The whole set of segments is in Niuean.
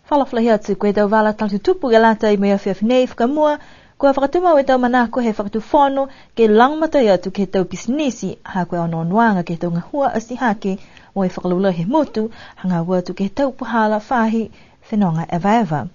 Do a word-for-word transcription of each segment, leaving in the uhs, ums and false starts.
Fakaalofa lahi atu, ko e tau vala tala tutupu ke lata mo e afiafi nei. Fakamua, kua fakatumau e tau manako he Fakatufono ke lagomatai atu ke he tau pisinisi, ha ko e onoonoaga ke he tau gahua atihake mo e fakalaulahi he motu, hagaao atu ke he tau puhala faahi fenoga evaeva.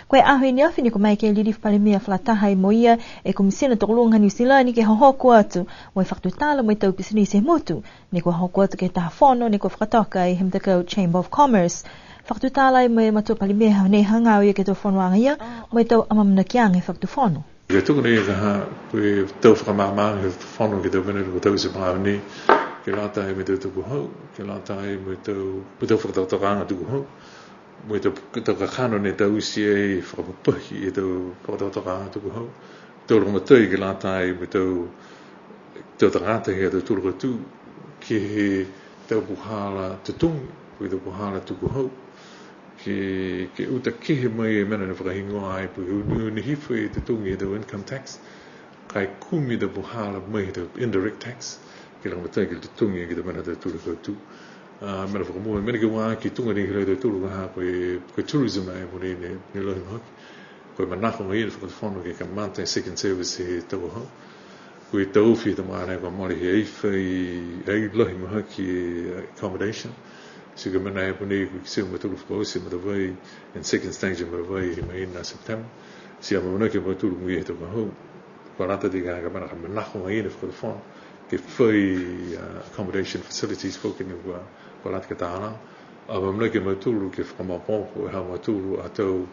Ko e aho i ne afi ne kua maeke e Lilifu Palemia fakalataha mo ia e Komisina Tokoluga Niu Silani ke hohoko atu mo e fakatutala mo e tau pisinisi he motu, ne kua hoko atu ke he taha fono ne kua fakatoka ai he matakau Chamber of Commerce. Fakatutala ai mo e Matua Palemia he aho nei hagaao ia ke he tau fonoaga ia mo e tau amaamanakiaga he Fakatufono. Ke tuku nei ka ha, ko e tau fakamaamaaga he Fakatufono ke he tau mena ne kua taute he magaaho nei, ke lata mo e tau tukuhau, ke lata mo e tau, mo e tau fakatokatokaaga tukuhau, mo e tau, tau kakano ne taute ai fakapapahi e tau fakatokatokaaga tukuhau, tau lagomatai ke lata mo e tau, tau tagata he ha tautolu a kautū, ke he tau puhala totogi, ko e tau puhala tukuhau, ke, ke uta kehe mai e mena ne fakahigoa ai, po ke unu, unu hifo e totogi he tau income tax, ka e kumi e tau puhala mai he tau indirect tax, ke lagomatai ke totogi ke he tau mena ha tautolu a kautū. A, mena fakamua, mena ke ua aki tuga ni he ha tautolu ka ha ko e, ko e tourism ai mo e ne, ne lahi mahaki. Ko e manako agaia he Fakatufono ke kamata e second service he tau hau. Ko e taofi he tau mahina kua mole he ai fai, ai lahi mahaki e accommodation. Ti ko e mena e puna ko e kitia mo e tau fakaoti Matavai and second stage Matavai he mahina September. Ti amanaki a mautolu mo e he tau hau. Kua lata ti ka, ka mena ka manako agaia he Fakatufono ke fai, a, accommodation facilities foki ne kua, kua lata ke tālā. Amanaki a mautolu ke fakamaopoopo e ha mautolu a tau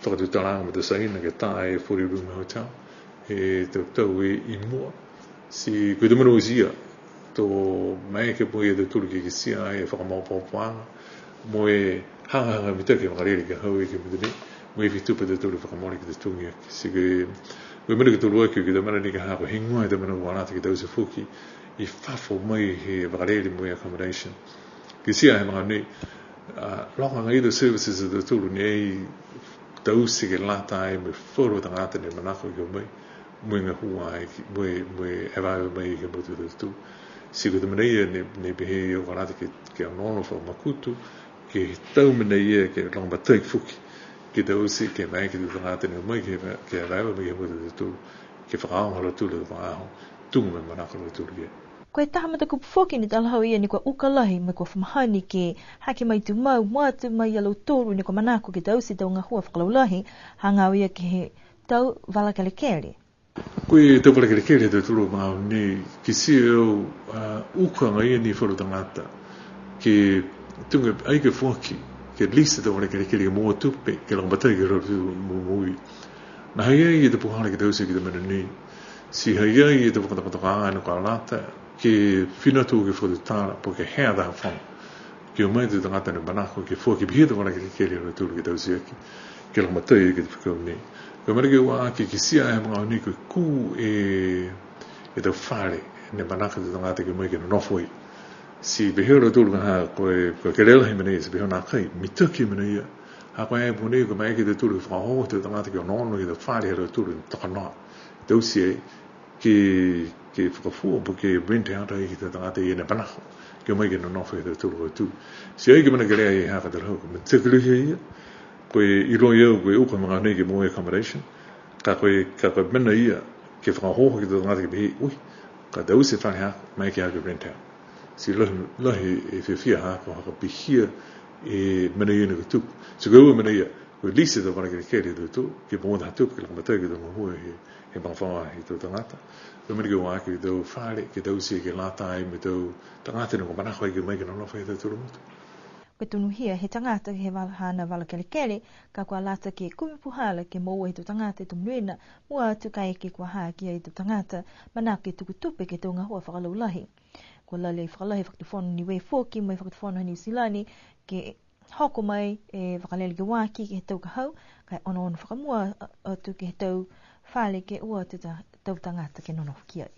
fakatutalaaga mo e tau saina ke tā e forty room hotel he tau tau i, i mua. Ti ko e tau mena oti ia, to maeke mo e tautolu ke kitia ai e fakamaopoopoaga mo e hagahaga mitaki e vakalele ke hau ke he motu nei, mo e fai tupe a tautolu fakamole ke totogi aki. Ti ko e, ko e mena ke tolu aki, ko e tau mena nei ka ha ko e heigoa e tau mena kua lata ke taute foki i fafo mai he vakalele mo e accommodation. Kitia he magaaho nei, a, loga agaia e tau services ha tautolu ne ai taute ke lata mo e falu a tagata ne manako ke o mai, mo e gahua ai, mo e, mo e evaeva mai ke he motu ha tautolu. Ti ko e tau mena ia ne, ne pehē au kua lata ke, ke onoono fakamakutu, ke he tau mena ia ke lagomatai foki, ke taute ke maeke e tau tagata ne o mai ke, ke evaeva mai ke he motu ha tautolu, ke fakaaoga ha lautolu a tau vagaaho, tuga mo e manako ha lautolu ia. Ko e taha matakupu foki ne talahau ia ne kua uka lahi mo e kua fa mahani ke hake mai tumau mua atu mai ia lautolu ne kua manako ke taute e tau gahua fakalaulahi, hagaao ia ke he tau vala kelekele. Ko e tau vala kelekele ha tautolu he magaaho nei, kitia au, a, uka agaia ni falu tagata ke tuga ai ke foaki, ke lisi e tau vala kelekele ke moua tupe, ke lagomatai ke he tau momoui. Ne ha ha i ai e tau puhala ke taute ke he tau mena nei. Ti ha ha i ai e tau fakatokatokaaga ne kua lata ke fina atu ke fakatutala, po ke hea taha fono. Ke o mai e tau tagata ne manako ke foaki, pihia e tau vala kelekele ha lautolu ke taute aki, ke lagomatai ke he tau fekau nei. Ko e mena ke ua aki kitia he magaaho nei ko e kū e, e tau fale ne manako e tau tagata ke o mai ke nonofo ai. Ti pehē a lautolu ka ha ko e, ko e kelea lahi e mena ia, ti pehē nākai, mitaki e mena ia. Ha ko e puna ko e maeke ha tautolu ke fakaohooho e tau tagata ke onoono ke he tau fale ha lautolu ne toka noa. Taute ai ke, ke fakafua po ke rent out ai ke he tau tagata ia ne manako ke o mai ke nonofo he ha tautolu a kautū. Ti ai ke mena kelea ia ha ka talahau, ko e mena takilihia ia, ko e iloa e au, ko e uka he magaaho nei ke moua e accommodation, ka ko e, ka ko e mena ia ke fakaohooho ke he tau tagata ke pehē, ui, ka taute e fale haaku, maeke haaku ke rent out. Ti lahi, lahi e fiafia haaku ha kua pihia e mena ia ne kua tupu. Ti ko e ua mena ia, ko e lisi e tau vala kelekele ha tautolu, ke moua taha tupe ke lagomatai ke he tau gahua he, he magafaoa he tau tagata. Ko e mena ke ua aki e tau fale, ke taute ke lata mo e tau tagata ne kua manako ai ke o mai ke nonofo he ha tautolu a motu. Ko e tonuhia he tagata ke he vala, haana vala kelekele, ka kua lata ke kumi puhala ke moua he tau tagata e tau monuina, mua atu kaeke kua ha ki ai e tau tagata manako ke tuku tupe ke he tau gahua fakalaulahi. Kua lali fakalahi e Fakatufono Niue foki mo e Fakatufono ha Niu Silani ke hoko mai e vakalele ke ua aki ke he tau ka hau, ka e onoono fakamua atu ke he tau fale ke o atu e tau tagata ke nonofo ki ai.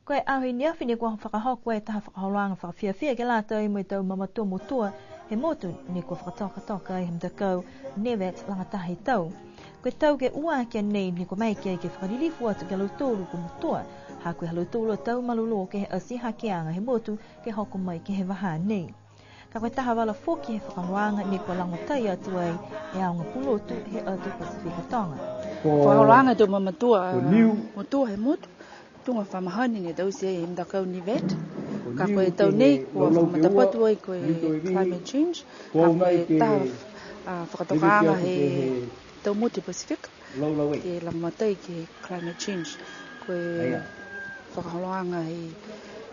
Ko e aho i ne afi ne kua fakahoko e taha fakaholoaga fakafiafia ke lata mo e tau mamatua motua he motu ne kua fakatokatoka he matakau NEVAT lagataha e tau. Ko e tau ke ua aki a nei ne kua maeke ai ke fakalilifu atu ki a lautolu kua motua, ha ko e ha lautolu a tau malolō ke he ati hakeaga he motu ke hoko mai ke he vahā nei. Ka ko e taha vala foki he fakaholoaga ne kua lagomatai atu ai e aoga pulotu he atu Pasifika Toga. Fakaholoaga e tau mamatua, ko Niu, motua he motu, tuga fa mahani ne taute ai e matakau NIVET. Ka ko e tau nei kua fakamatapatu ai ko e climate change, ka ko e taha, a, fakatokaaga he tau motu he Pasifika ke lagomatai ke he climate change. Ko e fakaholoaga he,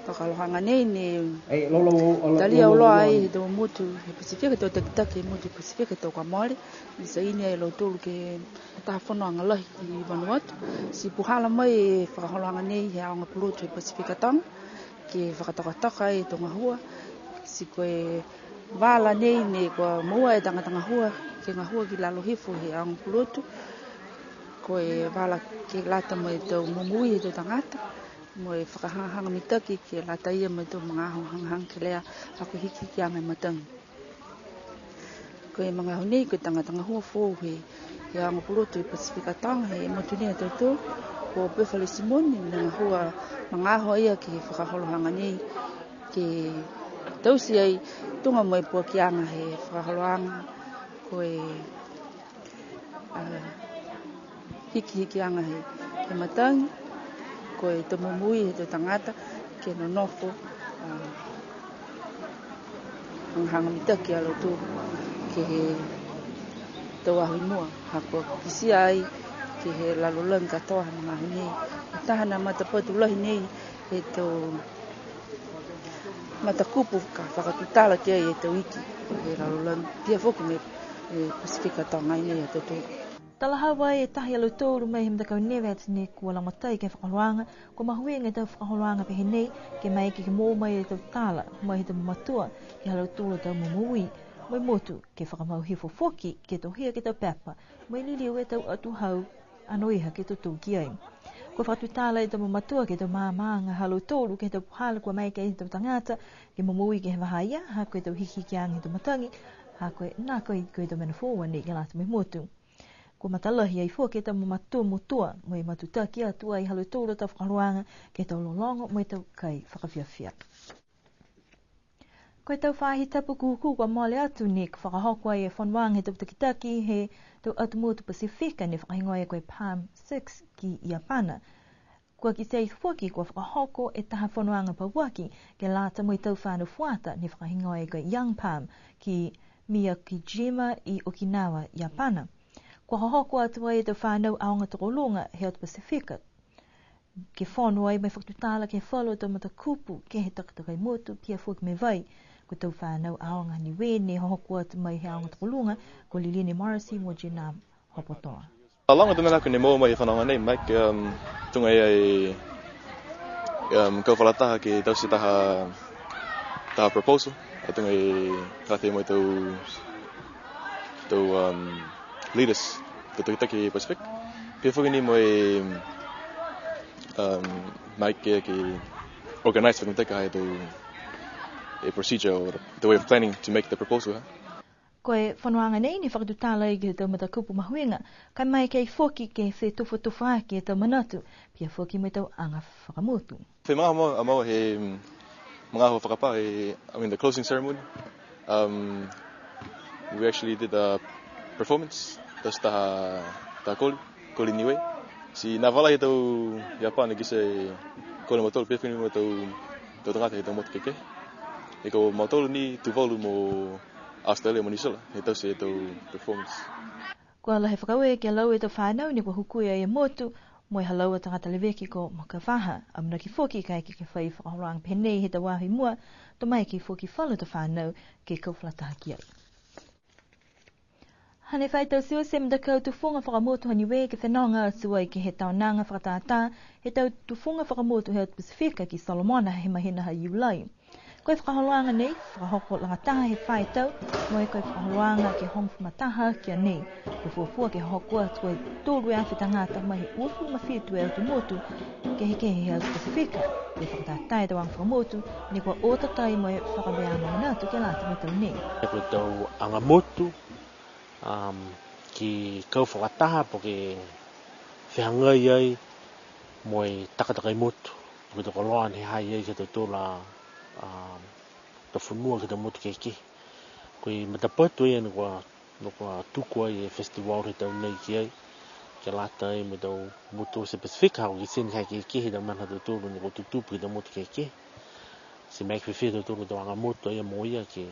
fakaholoaga nei ne talia auloa ai he tau motu he Pasifika, tau takitaki he motu he Pasifika he tau kua mole, ne saini ai e lautolu ke he taha fonoaga lahi i Vanuatu. Ti puhala mai e fakaholoaga nei he aoga pulotu he Pasifika Toga, ke fakatokatoka ai e tau gahua. Ti ko e vala nei ne kua moua e tagata gahua, ke gahua ki lalo hifo he aoga pulotu. Ko e vala ke lata mo e tau momoui he tau tagata, mo e fakahagahaga mitaki ke lata ia mo e tau magaaho hagahaga kelea, ha ko e hikihikiaga he matagi. Ko e magaaho nei, ko e tagata gahua foou he, he aoga pulotu he Pasifika Toga, he motu nei ha tautolu, ko Pefale Simoni, ne gahua magaaho a ia ke he fakaholoaga nei, ke taute ai tuga mo e puakiaga he fakaholoaga, ko e, a, hikihikiaga he, he matagi, ko e tau momoui he tau tagata, ke nonofo, a, hagahaga mitaki a lautolu ke he tau aho i mua, ha kua kitia ai ke he lalolagi katoa he magaaho nei. Ko e taha ni a matapatu lahi nei he tau matakupu ka fakatutala ki ai e tau iki he lalolagi, pihia foki mo e Pasifika Toga nei ha tautolu. Talahau ai e taha ia lautolu mai he matakau NIVET ne kua lagomatai ke he fakaholoaga, kua mahuiga e tau fakaholoaga pehē nei, ke maeke ke moua mai e tau tala mai he tau mamatua, ke he ha lautolu a tau momoui, mo e motu, ke fakamau hifo foki, ke tohia ke he tau pepa, mo e liliu e tau atuhau anoiha ke totou ki ai. Kua fakatutala e tau mamatua ke he tau maamaaga ha lautolu ke he tau puhala kua maeke he tau tagata ke momoui ke he vahā ia, ha ko e tau hikihikiaga he tau matagi, ha ko e nākai ko e tau mena foou a nei ke lata mo e motu. Kua matalahi ai foki e tau mamatua motua, mo e matutaki atu ai ha lautolu a tau fakaholoaga ke he tau lologo mo e tau kai fakafiafia. Ko e tau faahi tapu kūkū kua mole atu ne fakahoko ai e fonoaga he tau takitaki he tau atu motu Pasifika ne fakahigoa ko e PALM six ki Iapana. Kua kitia foki kua fakahoko e taha fonoaga pauaki ke lata mo e tau fanau fuata ne fakahigoa ko e Young PALM ki Miyakojima i Okinawa, Iapana. Kua hohoko atu ai e tau fanau aoga tokoluga he atu Pasifika ke fono ai mo e fakatutala ke he falu tau matakupu ke he takatakai motu, pihia foki mo e vai. Ko e tau fanau aoga Niue ne hohoko atu mai he aoga tokoluga, ko Liline Morrissey mo Jenam Hopotoa. Loga e tau manako ne moua mai he fonoaga nei, Mike, um, tuga e, um, kau fakalataha ke taute taha, taha proposal, a tuga e lata mo e tau, tau, um, leaders, tau takitaki Pacific. Pihia foki ni mo e, um, Mike ke, ke organize fakamitaki e tau, e procedure or the way of planning to make the proposal, ha? Ko e fonoaga nei ne fakatutala ai ke he tau matakupu mahuiga, ka e maeke foki ke fetufatufa aki e tau manatu, pihia foki mo e tau aga fakamotu. He magaaho a maua, a maua he, mm, magaaho fakapā he, I mean, the closing ceremony. Um, we actually did a performance, taute taha, taha koli, koli Niue. Ti ne vala he tau Iapana ke he koli a mautolu, pihia foki mo e tau, tau tagata he tau motu kehekehe. He ko mautolu ni Tuvalu mo Australia mo New Zealand, he taute e tau performance. Kua lahi e fakaaue ke he laua e tau fanau ne kua hukui ai e motu, mo e ha laua a tagata leveki ko Makavaha, amanaki foki kaeke ke fai fakaholoaga pehē nei he tau aho i mua, to maeke foki falu a tau fanau ke kau fakalataha ki ai. Hane fai tauteute e matakau tufuga fakamotu ha Niue ke fenoga atu ai ke he taonaga fakatātā he tau tufuga fakamotu he atu Pasifika ki Solomona he mahina ha Iulai. Ko e fakaholoaga nei, fakahoko lagataha he fā e tau, mo e ko e fakaholoaga ke hogofulu ma taha aki a nei. Kua fuafua ke hoko atu e tolu e afe tagata mai he uafulu ma fitu e atu motu kehekehe he atu Pasifika. Ke fakatātā e tau aga fakamotu, ne kua o tatai mo e fakaveaga manatu ke lata mo e tau nei. Ko e tau aga motu, um, ke kau fakataha po ke fehagai ai mo e takatakai motu, po ke tau koloa ne ha ha i ai ke he ha tautolu a, um, Tau fonua ke he tau motu kehekehe. Ko e matapatu ia ne kua, ne kua tuku ai e festival he tau nei ki ai, ke lata ai mo e tau motu oti he Pasifika, ha kua kitia ni ha kehekehe e tau mena ha tautolu ne kua tutupu ke he tau motu kehekehe. Ti maeke fēfē ha tautolu tau aga motu ia mo ia ke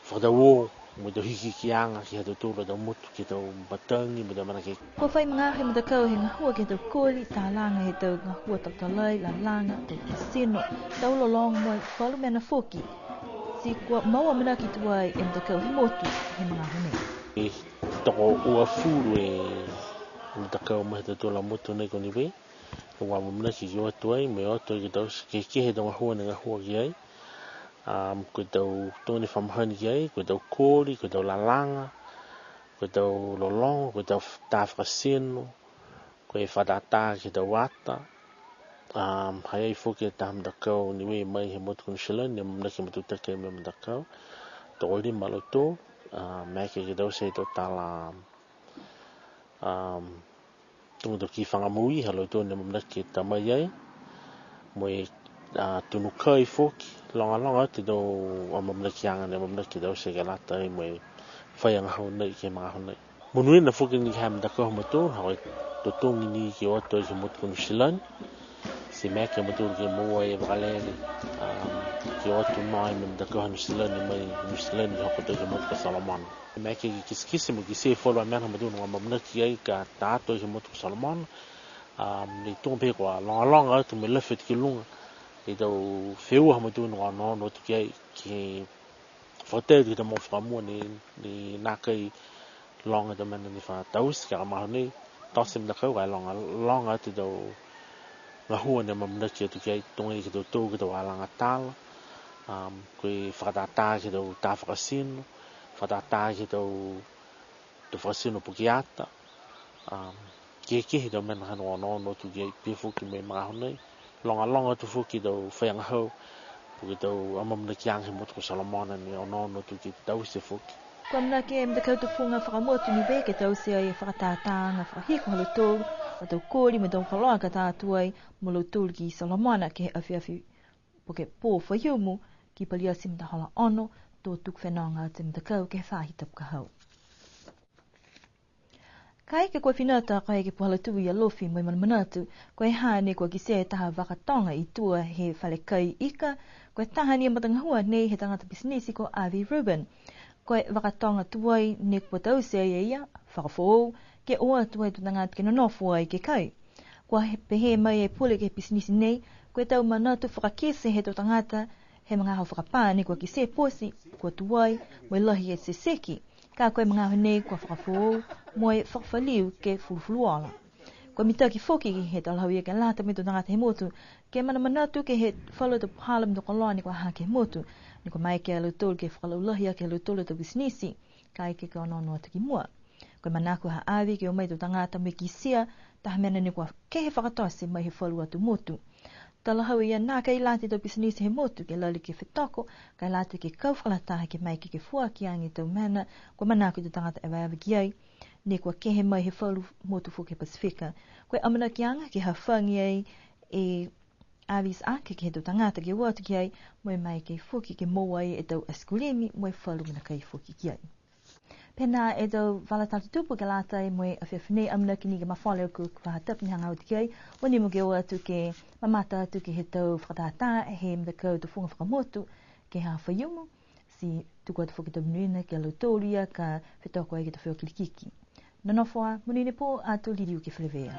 fakatau mo e tau hikihikiaga ke he ha tautolu tau motu ke he tau matagi mo e tau mena kehekehe. Kua fai magaaho e matakau he gahua ke he tau koli, talaga he tau gahua talatalai, lalaga, tau kasino, tau lologo mo e falu mena foki. Ti kua mau amanaki tuai e matakau he motu he magaaho nei. E tokouafulu e matakau mai he ha tautolu a motu nei ko Niue. Kua amanaki ke o atu ai, mo e o atu ai ke taute kehekehe e tau gahua ne gahua ki ai. Um, ko e tau toga ne fa mahani ki ai, ko e tau koli, ko e tau lalaga, ko e tau lologo, ko e tau f-, tā fakatino, ko e fakatātā ke he tau ata. Um, ha i ai foki e taha matakau Niue mai he motu ko Niu Silani, ne amanaki ke matutaki mo e matakau. Tokolima a lautolu, um, maeke ke taute e tau tala, um, tuga tau kifaga moui ha lautolu ne amanaki ke ta mai ai. Mo e, a, tunu kai foki, logaloga atu e tau amaamanakiaga ne amanaki ke taute ke lata ai mo e fai e gahua nei ke he magaaho nei. Monuina foki ni ke he matakau ha mautolu, ha ko e totogi ni ke o atu ai ke he motu ko Niu Silani. Ti maeke a mautolu ke moua e vakalele, um, ke o atu noa ai mo e matakau ha Niu Silani mai Niu Silani ke hoko atu ke he motu ko Solomona. Maeke ke kitekite mo e kitia e falu a mena ha mautolu ne kua amaamanaki ai ka ta atu ai ke he motu ko Solomona. Um, ne tuga pehē kua logaloga atu mo e lafi atu ki luga e tau feua ha mautolu ne kua onoono atu ki ai, ke fakatau ke he tau mogo fakamua ne, ne nākai loga e tau mena ne fa taute ke he magaaho nei. Tote e matakau ka e logaloga atu e tau gahua ne amaamanaki atu ki ai, tuga ni ke he tau tau, ke he tau alaga tala, um, ko e fakatātā ke he tau tā fakatino, fakatātā ke he tau, tau fakatino pukeata, um, kehekehe e tau mena ha ne onoono atu ki ai, pihia foki mo e magaaho nei. Logaloga atu foki e tau faiagahau, po ke tau amaamanakiaga he motu ko Solomona ne onoono atu ke taute foki. Kua amanaki e Matakau Tufuga Fakamotu Niue ke taute ai e fakatātāaga fakahiku ha lautolu, mo e tau koli mo e tau koloa ka ta atu ai mo lautolu ki Solomona ke he afiafi po ke pō Faiumu, ki Paliati matahola ono, to tuku fenoga atu e matakau ke he faahi tapu ka hau. Kaeke kua fina atu a koe ke he puhala tū ia Alofi mo e manamanatu, ko e ha ne kua kitia e taha vakatoga i tua he fale kai ika, ko e taha ni e matagahua nei he tagata pisinisi ko Avi Rubin. Ko e vakatoga tuai ne kua taute ai e ia, fakafoou, ke o atu ai e tau tagata ke nonofo ai ke kai. Kua he-, pehē mai e pule ke he pisinisi nei, ko e tau manatu fakakite he tau tagata, he magaaho fakapā ne kua kitia e poti, kua tuai, mo e lahi e seseki. Ka ko e magaaho nei kua fakafoou, mo e fakafaliu ke fulufuluola. Kua mitaki foki he talahau ia ke lata mo e tau tagata he motu, ke manamanatu ke he falu a tau puhala mo e tau koloa ne kua ha ke he motu, ne kua maeke a lautolu ke fakalaulahi aki ha lautolu a tau pisinisi, kaeke ke onoono atu ki mua. Ko e manako ha Avi ke o mai e tau tagata mo e kitia taha mena ne kua kehe fakatote mai he falu a tau motu. Talahau ia nākai lata e tau pisinisi he motu ke lali ke fetoko, ka e lata ke kau fakalataha ke maeke ke foaki age e tau mena kua manako e tau tagata evaeva ki ai, ne kua kehe mai he falu motu foki he Pasifika. Ko e amanakiaga ke hafagi ai e Avi Isaake ke he tau tagata ke o atu ki ai, mo e maeke foki ke moua ai e tau aisikulimi, mo e falu mena kai foki ki ai. Pihia e tau vala tala tutupu ke lata mo e afiafi nei. Amanaki ni ke mafola e ō ke he faahi tapu ne hagaao atu ki ai, mo e nimo ke o atu ke mamata atu ke he tau fakatātā he Matakau Tufuga Fakamotu ke he Faiumu, ti tuku atu foki e tau monuina ki a lautolu ia ka fetoko ai ke he tau feua kilikiki. Nonofo ā, monuina e pō, ato liliu ke feleveia.